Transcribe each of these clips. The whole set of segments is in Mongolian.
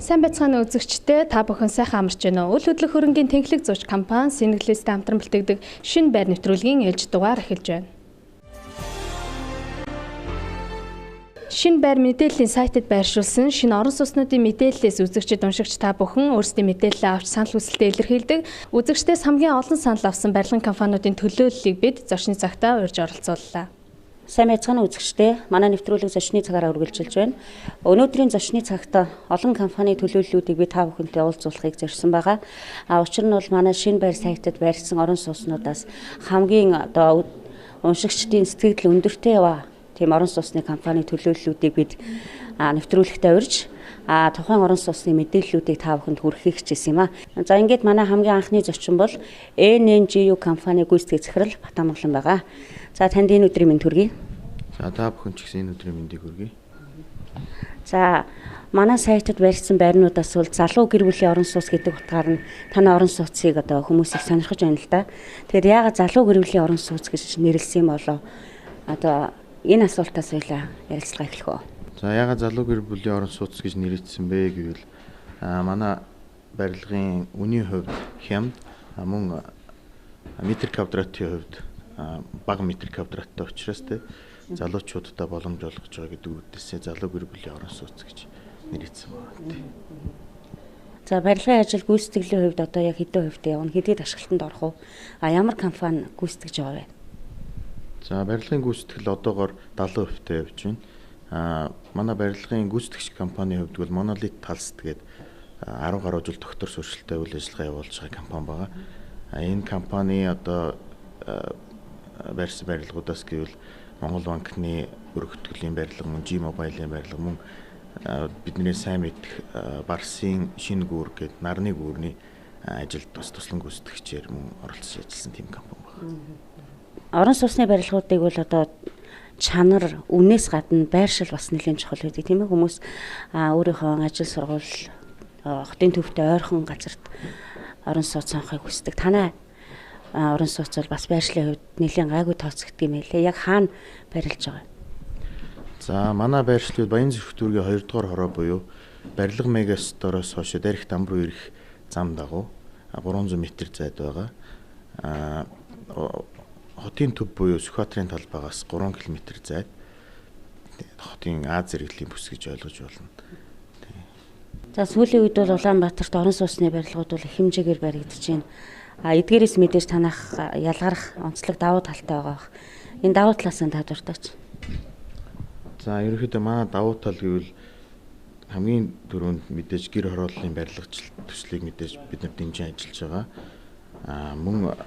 Сайн байцгаана үзэгчдээ, та бүхэн сайхан амарч байна уу? Үл хөдлөх хөрөнгийн тэнхлэг зууч компани Сэнэглээстэй хамтран бэлтгэдэг шинэ байр нэвтрүүлгийн ээлж дугаар эхэлж байна. Шинэ байр мэдээллийн сайтад байршуулсан шинэ орон сууцнуудын мэдээллээс үзэгчид, уншигч та бүхэн өөрсдийн мэдээлэлээ авч санал хүсэлтээ илэрхийлдэг. Үзэгчдээс хамгийн олон санал авсан барилгын компаниудын төлөөллийг бид зочны цагтаа урьж оролцууллаа. Сайн байцгаана үзэгчдээ, манай нэвтрүүлэг зочны цагаараа үргэлжилж байна. Өнөөдрийн зочны цагт олон компани төлөөллүүдийг би та бүхэнтэй уулзуулахыг зорьсон байгаа. Учир нь бол манай шинэ байр сайтад байрсан орон сууцнуудаас хамгийн одоо уншигчдын сэтгэгдэл өндөртэй яваа тийм орон сууцны компани төлөөллүүдийг бид нэвтрүүлэгтээ урьж тухайн орон сууцны мэдээллүүдийг та бүхэнд хүргэхийг хичээсэн юм а. За ингээд манай хамгийн анхны зочин бол NNGU компани гүйцэтгэх захирал Батамгалан байгаа. За танд энэ өдрийн мэнд хүргэе. За та бүхэн ч гэсэн энэ өдрийн мэндийг хүргэе. За манай сайтад байрсан байрнуудаас бол залуу гэр бүлийн орон сууц гэдэг утгаар нь танай орон сууцыг одоо хүмүүс их сонирхож байна л да. Тэгэхээр яагаад залуу гэр бүлийн орон сууц гэж нэрлэсэн юм болоо? Одоо энэ асуултаас хоёлаа ярилцлага эхлэх үү. За яагаад залуу гэр бүлийн орон сууц гэж нэрлэгдсэн бэ гэвэл манай барилгын үнийн хувьд хямд, мөн метр квадратын хувьд бага метр квадраттай учраас те залуучуудаа боломж олгож байгаа гэдэг үүднээсээ залуу гэр бүлийн орон сууц гэж нэрлэгдсэн байна. За барилгын ажил гүйцэтгэлийн хувьд одоо яг хэдэн хувьтай явна, хэдийд ашиглалтанд орох уу? Ямар компани гүйцэтгэж байгаа вэ? За барилгын гүйцэтгэл одоогоор 70% та явж байна. Манай барилгын гүйцэтгэгч компанийн хувьд бол Monolith Talst гэдэг 10 гаруй жил доктор сурчлалтай үйл ажиллагаа явуулж байгаа компани байгаа. Энэ компани одоо барьсан барилгуудаас гэвэл Монгол банкны өргөтгөлийн барилга, мөн G-Mobile-ийн барилга, мөн бидний сайн мэдэх Барсын шинэ гүүр гэдэг нарны гүүрний ажилд бас туслан гүйцэтгэгчээр мөн оролцож ажилласан тийм компани байна. Орон сууцны барилгуудыг бол одоо чанар үнээс гадна байршил бас нэлээд чухал байдаг тийм ээ. Хүмүүс өөрийнхөө ажил сургууль хотын төвтэй ойрхон газарт орон сууц сонгохыг хүсдэг. Танай орон сууц бол бас байршлын хувьд нэлээд гайгүй тооцогддог юм байлээ. Яг хаана барилж байгаа юм? За манай байршлууд Баян-Зүрх дүүргийн 2 дугаар хороо буюу барилга мега стороос хойш дээрх дам руу ирэх зам дагуу 300 м зайд байгаа. Хотын төв буюу Сүхбаатарын талбайгаас 3 км зайд хотын Аз зэрэглэлийн бүс гэж ойлгож байна. За сүүлийн үед бол Улаанбаатарт орон сууцны барилгууд бол их хэмжээгээр баригдаж байна. Эдгээрээс мэдээж танах ялгарх онцлог давуу талтай байгаа бах. Энэ давуу талаас нь та дуртаач. За ерөнхийдөө манай давуу тал гэвэл хамгийн түрүүнд мэдээж гэр хорооллын барилгачлал төслийг мэдээж бид нар дэмжин ажиллаж байгаа. Мөн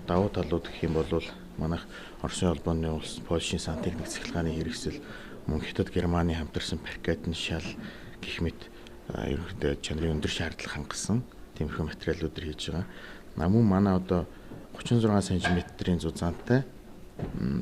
давуу талууд гэх юм бол манайх Оросын холбооны улс, Польшийн сантехник цахилгааны хэрэгсэл, мөн Хятад, Германы хамтарсан паркетын шал гэх мэт ерөнхийдөө чанарын өндөр шаардлага хангасан тиймэрхүү материалуудыг хийж байгаа. Мөн манай одоо 36 см-ийн зузаантай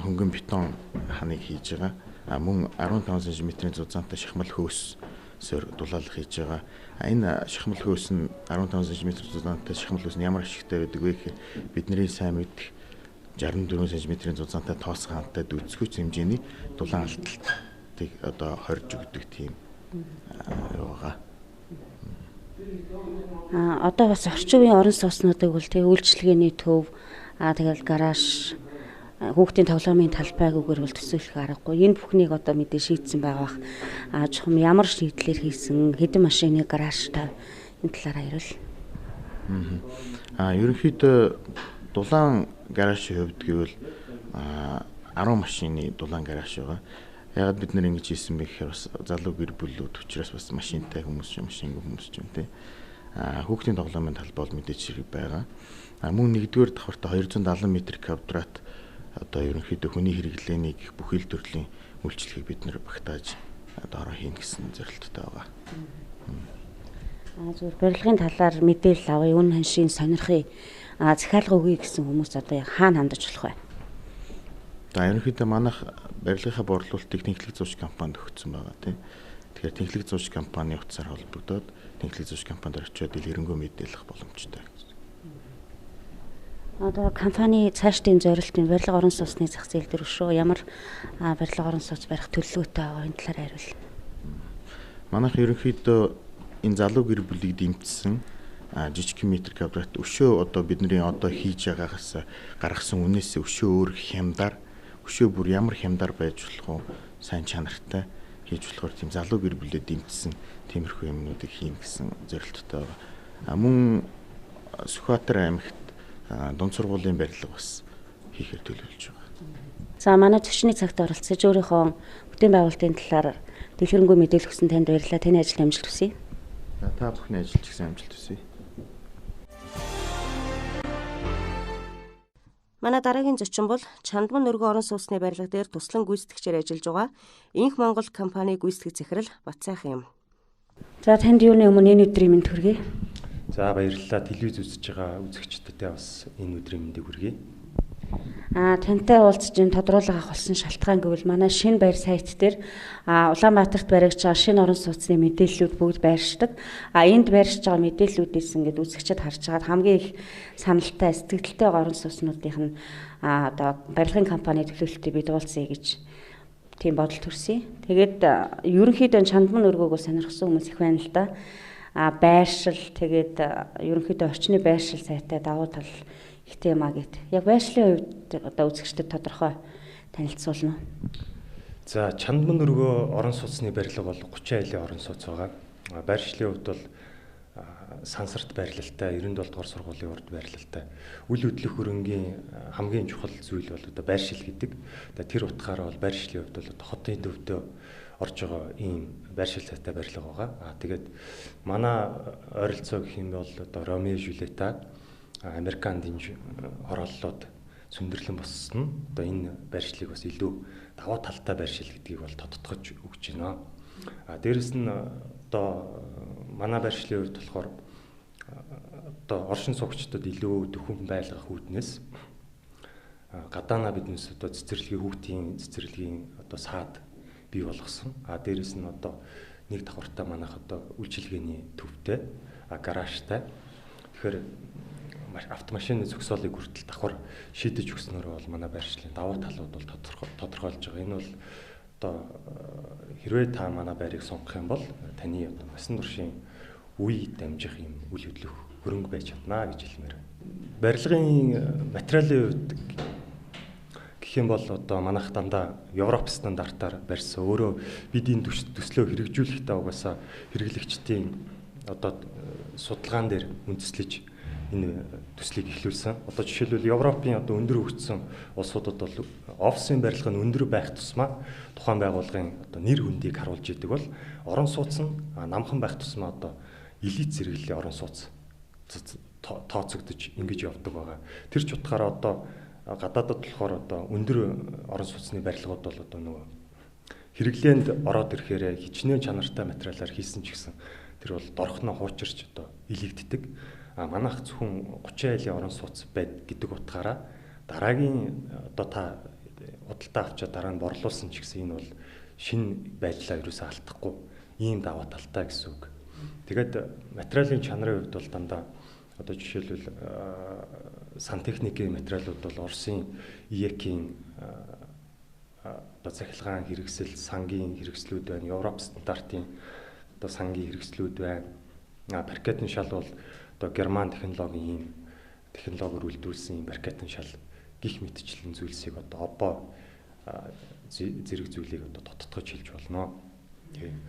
хөнгөн бетон ханыг хийж байгаа. Мөн 15 см-ийн зузаантай шахмал хөөсөөр дулаалах хийж байгаа. Энэ шахмал хөөс нь 15 см зузаантай шахмал хөөс нь ямар ашигтай байдаг вэ гэхээр бидний сайн мэдэх 64 см-ийн зузаантай тоос хаантай дүүцэхүйц хэмжээний дулаан алдалтыг одоо хорж өгдөг тийм юу байгаа. Одоо бас орчин үеийн орон сууцнуудыг бол тэгээ үйлчилгээний төв, тэгэл гараж, хүүхдийн тоглоомын талбайгүйгээр бол төсөөлөх аргагүй. Энэ бүхнийг одоо мэдээ шийдсэн байгаа бах. Чухам ямар шийдлэр хийсэн, хэдэн машины гаражтай энэ талаараа ярил. Ерөнхийдөө дулаан гаражийн хувьд гэвэл 10 машины дулаан гараж байгаа. Ягаад бид нэр ингэж хийсэн бэ гэхээр бас залуу гэр бүлүүд учраас бас машинтай хүмүүс юм, машингүй хүмүүс ч юм те. Хүүхдийн тоглоомын талбай бол мэдээж хэрэг байгаа. Мөн нэгдүгээр давхартаа 270 м квадрат одоо ерөнхийдөө хүний хэрэглээний гэх бүхэл төрлийн үйлчлэгийг бид нэр багтааж доороо хийнэ гэсэн зорилттой байгаа. Зүгээр барилгын талаар мэдээлэл авъя, үн ханшийн сонирхъя, захиалга өгье гэсэн хүмүүс одоо яг хаана хандаж болох вэ? За ерөнхийдөө манайх барилгынхаа борлуулалтыг тэнхлэг зууч компанид өгсөн байгаа тийм. Тэгэхээр тэнхлэг зууч компани утсаар холбогдоод тэнхлэг зууч компанид очиод дэлгэрэнгүй мэдээлэх боломжтой. Одоо компани цаашдын зорилтын барилга орон сууцны зах зээл дээр өшөө ямар барилга орон сууц барих төлөвлөгөөтэй байгаа энэ талаар хариул. Манайх ерөнхийдөө энэ залуу гэр бүлийг дэмжсэн жижиг метр квадрат өшөө одоо бидний одоо хийж байгаагаас гаргасан үнээс өшөө өөр хямдар, өшөө бүр ямар хямдар байж болох вэ? Сайн чанартай хийж болохоор тийм залуу гэр бүлээ дэмжсэн тиймэрхүү юмнуудыг хийн гэсэн зорилттой байгаа. Мөн Сүхбаатар аймагт дунд сургуулийн барилга бас хийхээр төлөвлөж байгаа. За, манай зочны цагт оролцож өөрийнхөө бүтээн байгуулалтын талаар дэлгэрэнгүй мэдээлэл өгсөн танд баярлалаа. Таны ажилд амжилт хүсье. Та бүхний ажилд ч гэсэн амжилт хүсье. Манай дараагийн зочин бол Чандман өргөө орон сууцны барилга дээр туслан гүйцэтгэгчээр ажиллаж байгаа Инх Монгол компани гүйцэтгэх захирал Батсайхан юм. За, танд юуны өмнө энэ өдрийн мэнд хүргэе. За, баярлалаа. Телевиз үзэж байгаа үзэгчдэдээ бас энэ өдрийн мэндийг хүргэе. Тантай уулзж энэ тодруулга авах болсон шалтгаан гэвэл манай шинэ байр сайт дээр Улаанбаатарт баригдж байгаа шинэ орон сууцны мэдээллүүд бүгд байршдаг. Энд байршиж байгаа мэдээллүүдээс ингээд үзэгчид харж байгаад хамгийн их саналтай, сэтгэлтэй байгаа орон сууцнуудынх нь одоо барилгын компани төлөөлөлтийг бид уулзъя гэж тийм бодол төрсөн. Тэгээд ерөнхийдөө Чандман өргөөг сонирхсан хүмүүс их байна л да. Байршил, тэгээд ерөнхийдөө орчны байршил сайтай давуу тал ихтэй юм а гэт. Яг байршлын хувьд одоо үзэгчдэд тодорхой танилцуулна уу? За, Чандман өргөө орон сууцны барилга бол 30 айлын орон сууц байгаа. Байршлын хувьд бол сансарт байрлалтай, 97 дугаар сургуулийн урд байрлалтай. Үл хөдлөх хөрөнгийн хамгийн чухал зүйл бол одоо байршил гэдэг. Тэр утгаараа бол байршлын хувьд бол одоо хотын төвдөө орж байгаа ийм байршил сайтай барилга байгаа. Тэгээд манай ойролцоо гэх юм бол одоо Ромео Жулета, Американ динж хорооллууд сүндэрлэн боссон. Одоо энэ байршлыг бас илүү давуу талтай байршил гэдгийг бол тодтогч өгч байна. Дээрэс нь одоо манай байршлын хувьд болохоор одоо оршин суугчдад илүү дөхөм байлгах үүднээс гадаана биднээс одоо цэцэрлэгийн хүүхдийн цэцэрлэгийн одоо саад бий болгосон. Дээрэс нь одоо нэг давхартай манайх одоо үйлчилгээний төвтэй, гаражтай. Тэгэхээр автомашины зөксөөлийг хүртэл давхар шийдэж өгснөөр бол манай байршлын давуу талууд бол тодорхойлж байгаа. Энэ бол одоо хэрвээ та манай байрыг сонгох юм бол таны одоо насан туршийн үе дамжих юм үл хөдлөх хөрөнгө байж чадна гэж хэлмээр. Барилгын материалын хувьд гэх юм бол одоо манайх дандаа Европ стандартаар барьсан. Өөрөө бид энэ төслөө хэрэгжүүлэхдээ угаасаа хэрэглэгчдийн одоо судалгаан дээр үндэслэж энэ төслийг эхлүүлсэн. Одоо жишээлбэл Европын одоо өндөр хөгжсөн улсуудад бол офисын барилга нь өндөр байх тусмаа тухайн байгууллагын одоо нэр хүндийг харуулж идэг бол орон сууц нь намхан байх тусмаа одоо элит зэрэглэлийн орон сууц тооцогдож ингэж явдаг байгаа. Тэр ч утгаараа одоо гадаадад болохоор одоо өндөр орон сууцны барилгууд бол одоо нөгөө хэрэглээнд ороод ирэхээр хичнээн чанартай материалаар хийсэн ч гэсэн тэр бол дорхноо хуучирч одоо илэгддэг. Манайх зөвхөн 30 айлын орон сууц байд гэдэг утгаараа дараагийн одоо та худалдаа авчаад дараа нь борлуулсан ч гэсэн энэ бол шинэ байдлаа ерөөсөө алдахгүй ийм даваа талтай гэсэн үг. Тэгээд материалын чанарын хувьд бол дандаа одоо жишээлбэл сантехникийн материалууд бол Оросын ИЭК-ийн одоо цахилгаан хэрэгсэл, сангийн хэрэгслүүд байна, Европ стандартын одоо сангийн хэрэгслүүд байна. Паркетын шал бол одоо герман технологийн ийм технологиор үйлдвэрлэсэн ийм паркетын шал гих мэтчлэн зүйлсийг одоо обоо зэрэг зүйлийг одоо тоттгож хэлж болно. Тийм.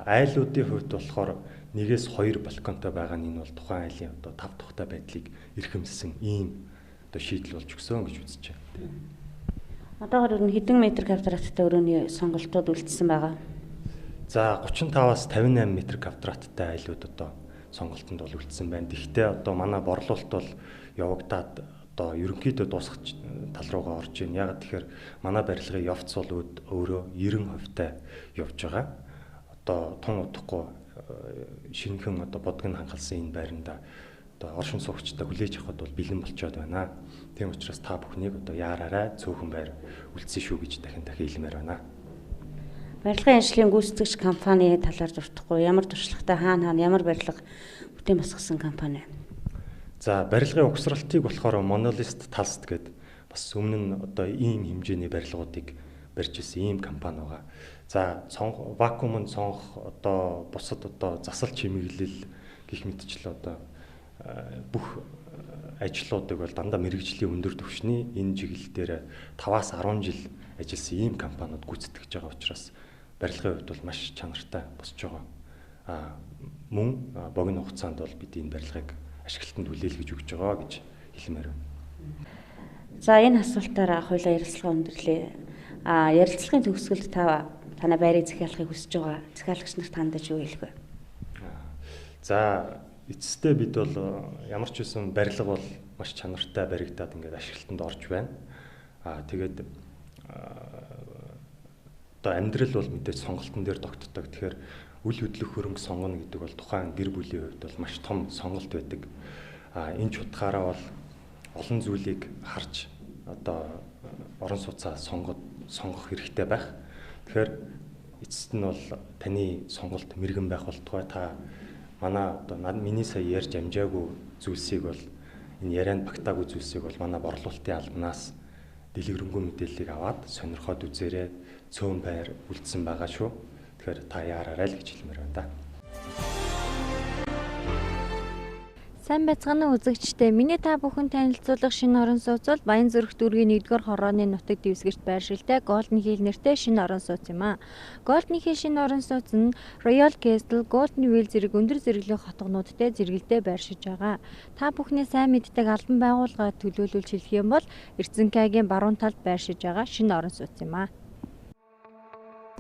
Айлуудын хувьд болохоор 1-2 балконтой байгаа нь энэ бол тухайн айлын одоо тав тухтай байдлыг эрхэмлсэн ийм одоо шийдэл болж өгсөн гэж үзэж байна. Тийм. Одоогор ер нь хэдэн метр квадраттай өрөөний сонголтууд үлдсэн байгаа? За 35-аас 58 метр квадраттай айлууд одоо сонголтонд бол үлдсэн байна. Тэгэхдээ одоо манай борлуулалт бол явагдаад одоо ерөнхийдөө дуусах тал руугаа орж байна. Яг тэгэхээр манай барилгын явц бол өөрөө 90% явж байгаа. Одоо тун удахгүй шинэхэн одоо бодгон хангалсан энэ байранда одоо оршин суугчдаа хүлээж авахд бол бэлэн болчоод байна. Тийм учраас та бүхнийг одоо яараарай цөөхөн байр үлдсэн шүү гэж дахин дахин хэлмээр байна. Барилгын ажлын гүйцэтгэгч компани талаар дуртахгүй ямар туршлагатай хаана хаана ямар барилга бүтээн босгосон компани вэ? За барилгын угсралтыг болохоор Monolith Talst гэдэг бас өмнө нь одоо ийм хэмжээний барилгуудыг барьж ирсэн ийм компани байгаа. За цонх вакуумын цонх одоо бусад одоо засал чимэглэл гэх мэтчил одоо бүх ажлуудыг бол дандаа мэрэгжлийн өндөр түвшний энэ чиглэл дээр 5-аас 10 жил ажилласан ийм компаниуд гүйцэтгэж байгаа учраас барилгын хувьд бол маш чанартай босч байгаа. Мөн богино хугацаанд бол бид энэ барилгыг ашиглалтанд хүлээлгэж өгч байгаа гэж хэлмээр байна. За энэ асуултаараа хоёулаа ярилцлага өндөрлөө. Ярилцлагын төгсгөлд та танай байрыг захиалахыг хүсэж байгаа захиалагч нарт хандаж юу хэлэх вэ? За эцэстээ бид бол ямар ч үсэн барилга бол маш чанартай баригдаад ингээд ашиглалтанд орж байна. Тэгээд одоо амьдрал бол мэдээж сонголтон дээр тогтдог. Тэгэхээр үл хөдлөх хөрөнгө сонгоно гэдэг бол тухайн гэр бүлийн хувьд бол маш том сонголт байдаг. Энэ ч утгаараа бол олон зүйлийг харж одоо орон сууцаа сонгох хэрэгтэй байх. Тэгэхээр эцэст нь бол таны сонголт мэрэгэн байх болтугай. Та манай одоо миний сая ярьж амжаагүй зүйлсийг бол энэ ярианд багтаагүй зүйлсийг бол манай борлуулалтын албанаас дэлгэрэнгүй мэдээллийг аваад сонирхоод үзээрэй. Цөөн байр үлдсэн байгаа шүү. Тэгэхээр та яараарай л гэж хэлмээр байна да. Сайн байцгаана уу үзэгчдээ. Миний та бүхэн танилцуулах шинэ орон сууц бол Баянзүрх дүүргийн 1-р хорооны нутаг дэвсгэрт байршилтай Golden Hill нэртэй шинэ орон сууц юм аа. Golden Hill шинэ орон сууц нь Royal Castle, Golden Wheel зэрэг өндөр зэрэглэх хотгонуудтай зэрэгэлдээ байршиж байгаа. Та бүхний сайн мэддэг албан байгууллагаа төлөөлүүлж хэлэх юм бол Эрцэнкагийн баруун талд байршиж байгаа шинэ орон сууц юм аа.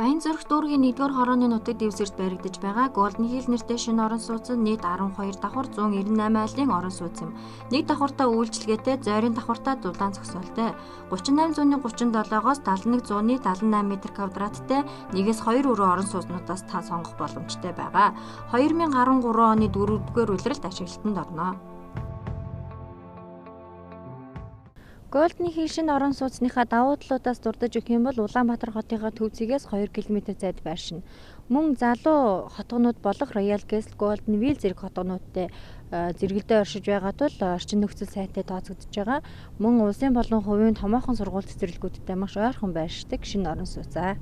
Баянзүрх дүүргийн 1-р хорооны нутаг дэвсгэрт баригдаж байгаа Golden Hill нэртэй шинэ орон сууц нь нийт 12 давхар 198 айлын орон сууц юм. Нэг давхартаа үйлчилгээтэй, зойрын давхартаа дулаан зогсоолтой. 3837-оос 7178 м квадраттай 1-2 өрөө орон сууцнуудаас та сонгох боломжтой байгаа. 2013 оны 4-р улиралд ашиглалтанд орно. Golden Hill шинэ орон сууцныхаа давуу талуудаас дурдаж өгөх юм бол Улаанбаатар хотынхаа төв цэгээс 2 км зайд байршина. Мөн залуу хотгонууд болох Royal Castle, Golden Wheel зэрэг хотгонуудтай зэрэгэлдээ оршиж байгаа тул орчин нөхцөл сайтай тооцогдож байгаа. Мөн улсын болон хувийн томоохон сургууль цэцэрлэгүүдтэй маш ойрхон байршдаг шинэ орон сууцаа.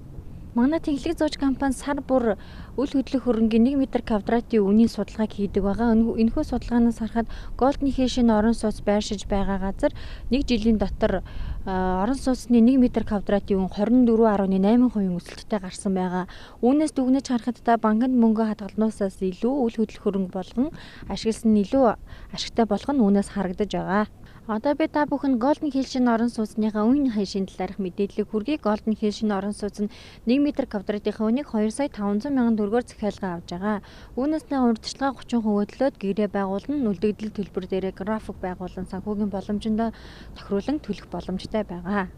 Манай Тэнхлэг зууч компани сар бүр үл хөдлөх хөрөнгийн 1 м квадратын үнийн судалгааг хийдэг байгаа. Энэхүү судалгаанаас харахад Golden Hill шинэ орон сууц байршиж байгаа газар нэг жилийн дотор орон сууцны 1 м квадратын үн 24.8% өсөлттэй гарсан байгаа. Үүнээс дүгнэж харахад та банкнд мөнгө хадгалнуусаас илүү үл хөдлөх хөрөнгө болгон ашигласан нь илүү ашигтай болох нь үүнээс харагдаж байгаа. Одоо би та бүхэн Golden Hill шинэ орон сууцныхаа үн ханшийн талаарх мэдээллийг хүргэе. Golden Hill шинэ орон сууц нь 1 м квадратынхаа үнийг 2 сая 500 мянган төгрөгөөр захиалга авч байгаа. Үүнээс нь урьдчилгаа 30% төлөөд гэрээ байгуулна, үлдэгдэл төлбөр дээрээ график байгуулан санхүүгийн боломжиндоо тохируулан төлөх боломжтой байгаа.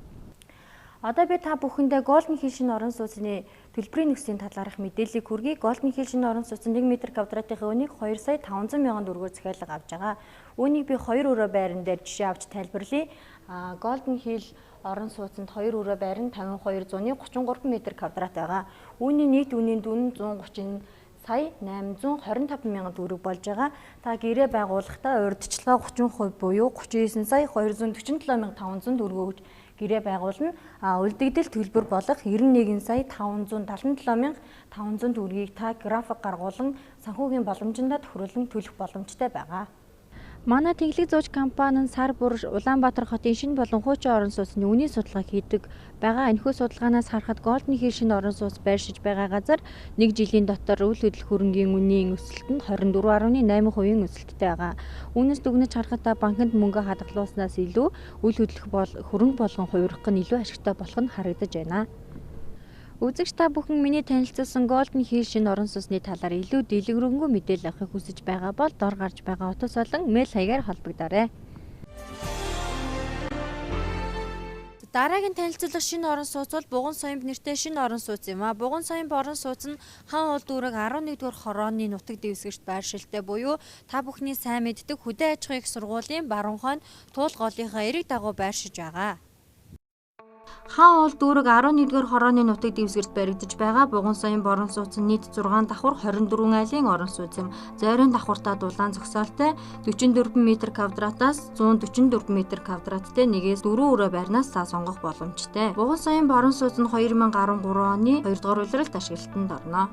Одоо би та бүхэндээ Golden Hill шинэ орон сууцны төлбөрийн нөхцөлийн талаарх мэдээллийг хүргэе. Golden Hill шинэ орон сууц нь 1 м квадратынхаа үнийг 2 сая 500 мянган төгрөгөөр захиалга авч байгаа. Үүнийг би 2 өрөө байран дээр жишээ авч тайлбарлая. Golden Hill орон сууцнд 2 өрөө байр нь 5233 м квадрат байгаа. Үүний нийт үнийн дүн 130 сая 825 мянган төгрөг болж байгаа. Та гэрээ байгуулахдаа урьдчилгаа 30% буюу 39 сая 247 500 төгрөг өгч гэрээ байгуулна. Үлдэгдэл төлбөр болох 91 сая 577 500 төгрөгийг та график гаргуулан санхүүгийн боломжиндоо тохируулан төлөх боломжтой байгаа. Манай Тэнхлэг зууч компани нь сар бүр Улаанбаатар хотын шинэ болон хуучин орон сууцны үнийн судалгааг хийдэг байгаа. Энэхүү судалгаанаас харахад Golden Hill шинэ орон сууц байршиж байгаа газар нэг жилийн дотор үл хөдлөх хөрөнгийн үнийн өсөлт нь 24.8% өсөлттэй байгаа. Үүнээс дүгнэж харахад та банкнд мөнгө хадгалуулснаас илүү үл хөдлөх хөрөнгө болгон хувирах нь илүү ашигтай болох нь харагдаж байна. Үзэгч та бүхэн миний танилцуулсан Golden Hill шинэ орон сууцны талаар илүү дэлгэрэнгүй мэдээлэл авахыг хүсэж байгаа бол дор гарч байгаа утас болон мэйл хаягаар холбогдоорой. Дараагийн танилцуулах шинэ орон сууц бол Буган соёмб нэртэй шинэ орон сууц юм а. Буган соёмб орон сууц нь Хан уул дүүрэг 11-р хорооны нутаг дэвсгэрт байршилтай буюу та бүхний сайн мэддэг хөдөө аж ахуйн их сургуулийн баруун хойно туул голынхаа эрэг дагуу байршиж байгаа. Хаан уул дүүрэг 11-р хорооны нутаг дэвсгэрт баригдаж байгаа Буган соён борон сууц нь нийт 6 давхар 24 айлын орон сууц юм. Зойрын давхартаа дулаан зогсоолтой 44 м квадратаас 144 м квадраттай 1-ээс 4 өрөө байрнаас та сонгох боломжтой. Буган соён борон сууц нь 2013 оны 2 дугаар улиралд ашиглалтанд орно.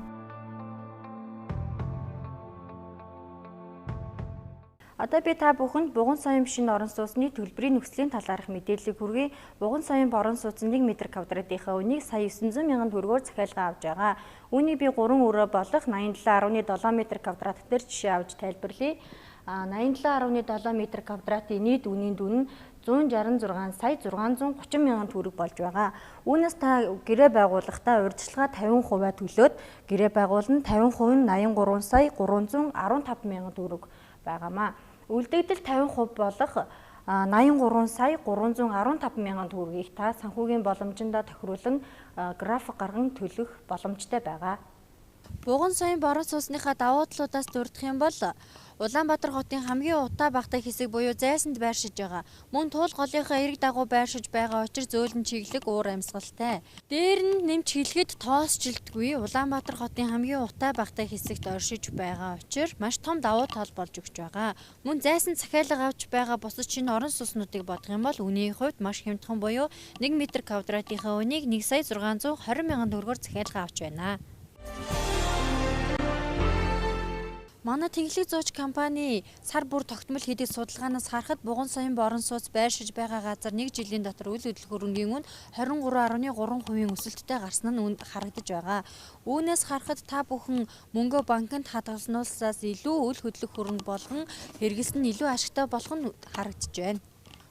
Одоо би та бүхэнд Буган соён шинэ орон сууцны төлбөрийн нөхцөлийн талаарх мэдээллийг хүргэе. Буган соён борон сууц 1 м квадратынхаа үнийг сая 900 мянган төгрөгөөр захиалга авч байгаа. Үүнийг би 3 өрөө болох 87.7 м квадрат дээр жишээ авч тайлбарлая. 87.7 м квадратын нийт үнийн дүн нь 166 сая 630 мянган төгрөг болж байгаа. Үүнээс та гэрээ байгуулахдаа урьдчилгаа 50% төлөөд гэрээ байгуулна 50% нь 83 сая 315 мянган төгрөг байгаамаа. Үлдэгдэл 50% болох 83 сая 315 мянган төгрөгийг та санхүүгийн боломжиндоо тохируулан график гарган төлөх боломжтой байгаа. Буган соён борон сууцныхаа давуу талуудаас дурдах юм бол Улаанбаатар хотын хамгийн утаа багтай хэсэг буюу зайсанд байршиж байгаа. Мөн туул голынхаа эрэг дагуу байршиж байгаа учир зөөлөн чиглэг уур амьсгалтай. Дээр нь нэмж хэлэхэд тоосжилтгүй Улаанбаатар хотын хамгийн утаа багтай хэсэгт оршиж байгаа учир маш том давуу тал болж өгч байгаа. Мөн зайсанд захиалга авч байгаа бусад шинэ орон сууцнуудыг бодох юм бол үнийн хувьд маш хямдхан буюу 1 м квадратынхаа үнийг 1 сая 620 мянган төгрөгөөр захиалга авч байна. Манай Тэнхлэг зууч компани сар бүр тогтмол хийдэг судалгаанаас харахад Буган соён борон сууц байршиж байгаа газар нэг жилийн дотор үл хөдлөх хөрөнгийн үн 23.3% өсөлттэй гарсан нь харагдаж байгаа. Үүнээс харахад та бүхэн мөнгөө банкнд хадгалснаас илүү үл хөдлөх хөрөнгө болгон хэрэглэсэн нь илүү ашигтай болох нь харагдаж байна.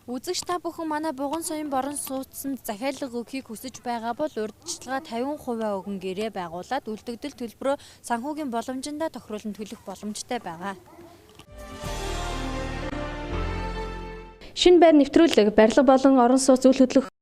Үзэгч та бүхэн манай Буган соён борон сууцсанд захиалга өгөхийг хүсэж байгаа бол урьдчилгаа 50% өгөн гэрээ байгуулад үлдэгдэл төлбөрөө санхүүгийн боломжиндоо тохируулан төлөх боломжтой байгаа. Шинэ байр нэвтрүүлэг барилга болон орон сууц үл хөдлөх